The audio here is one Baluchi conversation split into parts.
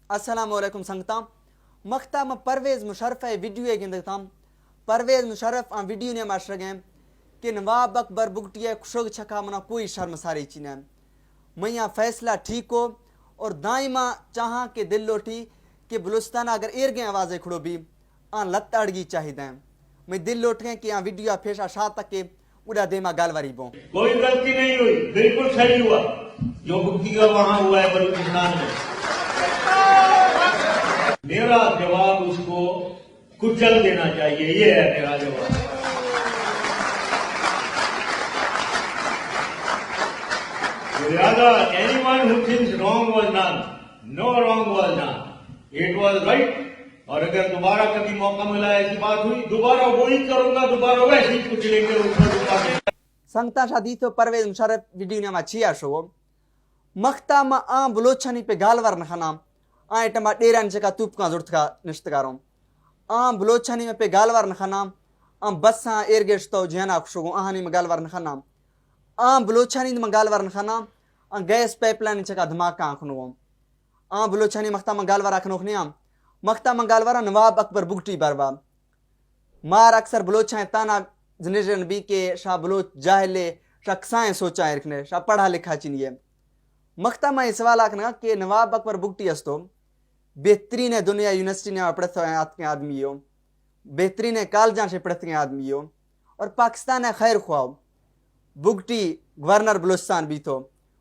السلام علیکم سنگتاں، مختا من پرویز مشرف ءِ ویڈیو ءَ گندگ تاں۔ پرویز مشرف آں ویڈیو نے ماشرگیں کہ نواب اکبر بگٹی ءِ کشگ چکا منا کوئی شرمساری چی نہ۔ من آں فیصلہ ٹھیک کو اور دائما چاہاں کہ دل لوٹی کہ بلوچستان اگر ایرگیں آوازے کھڑو بی، آں لت اڑگی چاہیدیں۔ میں دل لوٹگیں کہ آں ویڈیو پیشا شاہ تک کے گڈا دیما گالواری بوں۔ کوئی غلطی نہیں ہوئی، بالکل صحیح ہوا۔ جو بگٹی کا وہاں ہوا ہے بلوچستان میں، میرا جواب اس کو کچل دینا چاہیے، یہ ہے میرا جواب۔ لہذا anyone who thinks wrong was done, no wrong was done, it was right. اور اگر دوبارہ کبھی موقع ملا، ایسی بات ہوئی، دوبارہ وہی کروں گا، دوبارہ ویسے ہی کچلیں گے، اوپر دوبارہ۔ سنگتاں شاہ دیتو پرویز مشرف ویڈیو نے ما چیا شو۔ مختا ما آں بلوچانی پہ گالوار نہ خناں، آں ایٹما ڈیران چکا توپکاں زڑتکا نشتگاروں۔ آں بلوچانی میں پہ گالوار نہ خناں، آں بساں ایر گیشتو جہانا کشگوں، آہانی میں گالوار نہ خناں۔ آں بلوچانی میں گالوار نہ خناں، آں گیس پائپ لائن چکا دھماکہ آں کنگوں۔ آں بلوچانی مختا من گالوار آ کنوخ نیاں۔ مختا من گالوار آ نواب اکبر بگٹی باروا۔ مار اکثر بلوچاں تانا جنریشن بی کہ شاہ بلوچ جاہل ہے، شاہ کسائیں سوچاں ارکھنے، شاہ پڑھا لکھا چنی ہے۔ مختا من اے سوال آ کنگا کہ نواب اکبر بگٹی استو، بہترین ہے دنیا یونیورسٹی نے پڑھتو آتکیں آدمی ہو، بہترین ہے کالجاں سے پڑھتکیں آدمی ہو، اور پاکستان ہے خیر خواہ۔ بگٹی گورنر بلوچستان بیتو،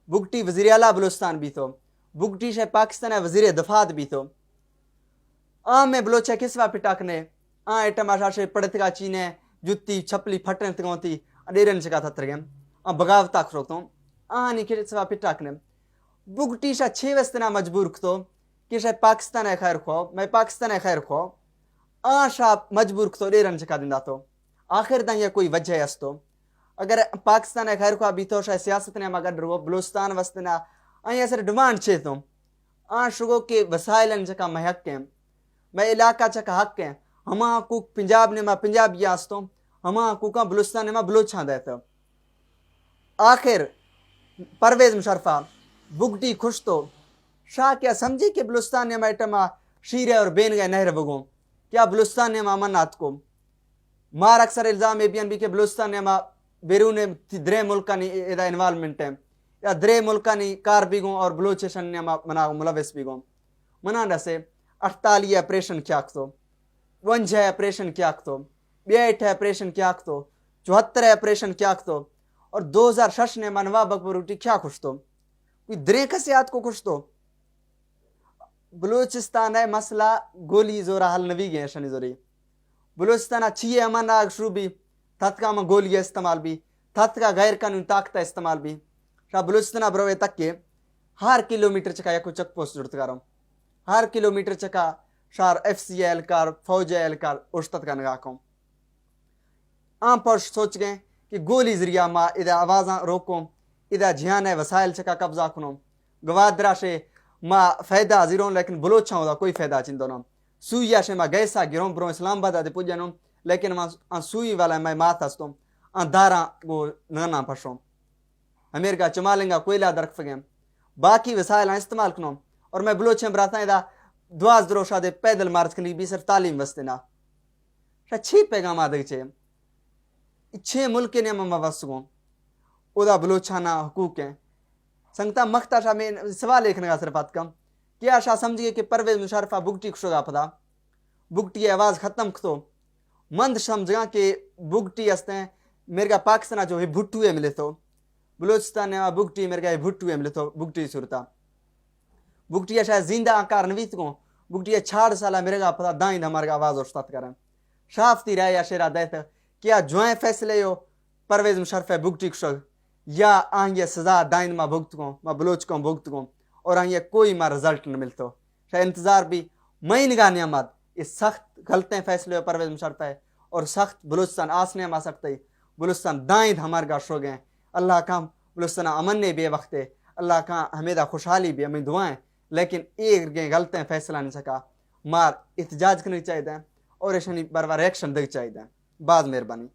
بگٹی وزیر اعلیٰ بلوچستان بیتو، بگٹی شے پاکستان ءِ وزیر دفاع بیتو۔ آ میں بلوچ ءِ کسوا پٹاکنے، آ ایٹم آشا شے پڑتگا چینے، جتی چھپلی پھٹن تگونتی، ڈیرن چکا تھترگم، آ بغاوتا کھروتوں، آنی کسوا پٹاکنے۔ بگٹی شا چھ وستنا مجبور کتو، کہ شے پاکستان ءِ خیر خواہ، میں پاکستان ءِ خیر خواہ، آ شا مجبور کتو ڈیرن چکا دنداتو۔ آخر داں یہ کوئی وجہ استو۔ اگر پاکستان ءِ خیر خواہ بیتو، شاید سیاست نے ہما گڈ رو، بلوچستان وستنا، آئی سر ڈیمانڈ چے تو؟ آ شگو کہ وسائل ان چکا میں حق ہیں، میں علاقہ چکا حق ہیں، ہما حقوق پنجاب نے ما پنجابی آستو، ہما حقوقاں بلوچستان نے ما بلوچاں دیتا۔ آخر پرویز مشرفا بگٹی کشتو، شاہ کیا سمجھی کہ بلوچستان نے ما ایٹما شیرے اور بین گئے نہر بگو؟ کیا بلوچستان نے ما من آتکو؟ مار اکثر الزام اے بیان بی کہ بلوچستان نے ما بیرون درے ملکانی ادا انوالومنٹ ہیں یا درے ملکانی کار بیگوں اور بلوچستان نے ما منا ملوث بیگوں۔ منا ڈسے اٹھتالی آپریشن کیا کتو، ونجہ آپریشن کیا کتو، بیٹھ آپریشن کیا کتو، چوہتر آپریشن کیا کتو، اور دو ہزار شش نے ما نواب اکبر بگٹی کیا کشتو؟ کوئی درے کسے آتکو کشتو؟ بلوچستان ءِ مسئلہ گولی زورا حل نہ بیگیں، اشانی زوری۔ بلوچستان ءَ چیئے امن آگ شروع بی، تتکا من گولی استعمال بی، تتکا غیر قانونی طاقت استعمال بی۔ شاہ بلوچستان ءَ بروے تک کہ ہر کلومیٹر چکا یکو چیک پوسٹ جڑتگاروں۔ ہر کلومیٹر چکا شار ایف سی اہلکار، فوج اہلکار اوشتتکا نگاہ کوں۔ آں پرش سوچ گئے کہ گولی ذریعہ ما ادا آوازاں روکوں، ادا جہان ءِ وسائل چکا قبضہ کنوں۔ گوادرا شے ما فائدہ زیروں، لیکن بلوچاں ادا کوئی فائدہ چندو نہ۔ سوئی ءَ شے ما گیسا گروں بروں اسلام آباد ءَ دے پجنوں، لیکن ما آں سوئی والا میں مات ہستوں، آں داراں گو نگناں پشوں۔ ہمیرگا چمالنگا کوئلہ درکفگیں، باقی وسائل استعمال کنوں۔ اور میں بلوچیں براتاں ادا دواز دروشا دے پیدل مارچ کنی بی صرف تعلیم واسطے نہ۔ شا چی پیغام آدگ چے؟ چھ ملک نے ہم وسگوں۔ اودا بلوچانا حقوق ہیں۔ سنگتا مختا شا میں سوال ایک نگا صرف آتکم۔ کیا شا سمجھ گئے کہ پرویز مشرفا بگٹی کشگا پدا؟ بگٹی آواز ختم کتو۔ مند سمجھگا کہ بگٹی استیں، میرگا پاکستان جو ہے بھٹو ہے ملے تو۔ بلوچستان نے بگٹی میرگا بھٹو ہے ملے تو بگٹی صورتا۔ بگٹی ءَ شاید زندہ آں کار نویت گوں، بگٹی ءَ چار سال ءَ مرگا پدا دائیں دمرگا آواز اوشتات کرن۔ شافتی رائے یا شیرا دیت کہ آ جوائیں فیصلے یو پرویز مشرف ءِ بگٹی کشگ یا آہی ءِ سزا دائیں ما بھگت گوں، ما بلوچ قوم بھگت گوں اور آہی ءِ کوئی ما رزلٹ نہ ملتو۔ شاید انتظار بی مئے نگاہ نیامد اے سخت غلطیں فیصلے یو پرویز مشرف ءِ اور سخت بلوچستان آس نیام آ سکتے۔ بلوچستان دائیں دمرگا شوگیں۔ اللہ کاں بلوچستان امن نے بے وقت ہے، اللہ کاں ہمیدا خوشحالی بے، ہمیں دعائیں۔ لیکن اے گیں غلطیں فیصلہ نے چکا مار احتجاج کنگ چاہیدیں اور ایشانی بروا ریئیکشن دگ چاہیدیں۔ باز مہربانی۔